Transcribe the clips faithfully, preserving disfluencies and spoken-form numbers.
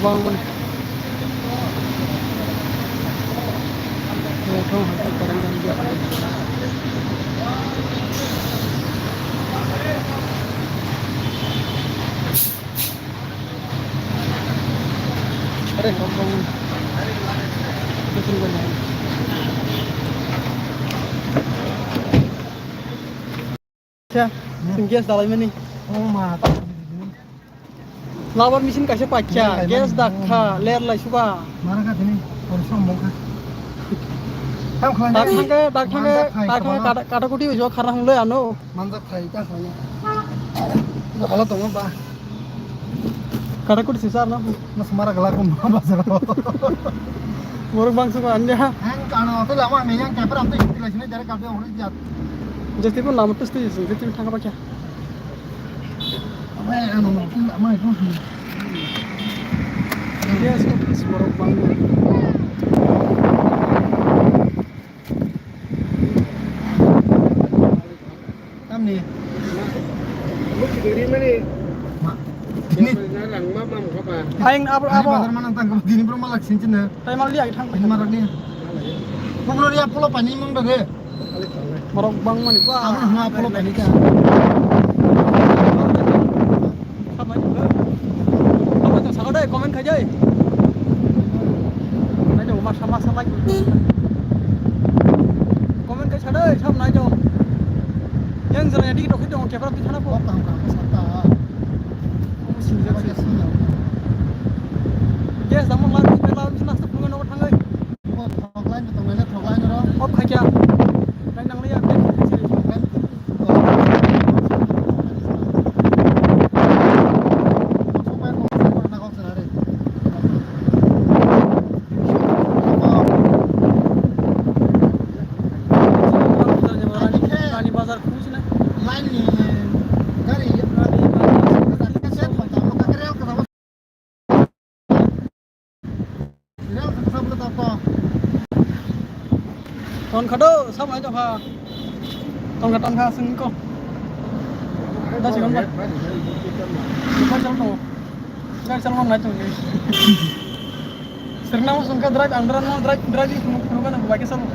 Kya? Hmm. Gas dalai mani. Oh ma. Labar machine kaisa pakya, gas dakha, ler lai suba. Mara ka tini, porisom mongkha. Tam khlai. Dak thangke, dak thangke, manjak thai dak thangke khabana. Kata, kata kuti ujo khara hwngle ano. Manjak thai ta khlai. Ino kala tongo ba. Kata kuti sisa ano. Mas mara gala kun ba bazar. Borok bangsa ko anja. Ang kano to lama me yang kepra am to istilah sini dari kafe orang jat. Jati pun lama terus tu jati pun thangka pakya. Tamni. Aing abo, abo. Bazar mana tang dini bro malak sinchina. Tai mal dia thang. Ini marak ni. Pukul dia pulo pani mang dah deh. Borok bangmani ba. Abo hwnwi apolo kani ka. Samai jok. Samai jok, sakha dai, comment khai jai. Nai jok, masa, masa like. Comment khai sa dai, sam nai jok. Yang jala yang dikit dong, kepra di sana po. Yes, sama lagi, lagi, lagi, lagi, lagi, lagi, Thok line bo tongnai le thok line oro. Off khai kya? Line nang le ya, back khai kya? Thok line bo tongnai. Rani Bazar khuj na. Line ni gari. Rani Bazar. Ton kha do, sabo hai tongkha. Tongkha, tongkha, sing ko. Da sing ko. Ko chal ko. Chal chal nai tong. Sirna mo sungka drive, andra mo drive, drive ni kunu kunu kana bai ke sabo.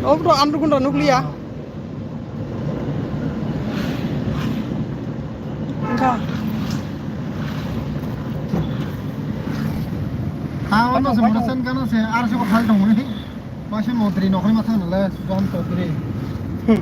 Oh bro, andru kunda nukliya. Wngkha. Ha, ono se motorcycle gano se, ar se ko phal tongmani. Masi montri nokni matha nale, John Chowdhury. Hmm.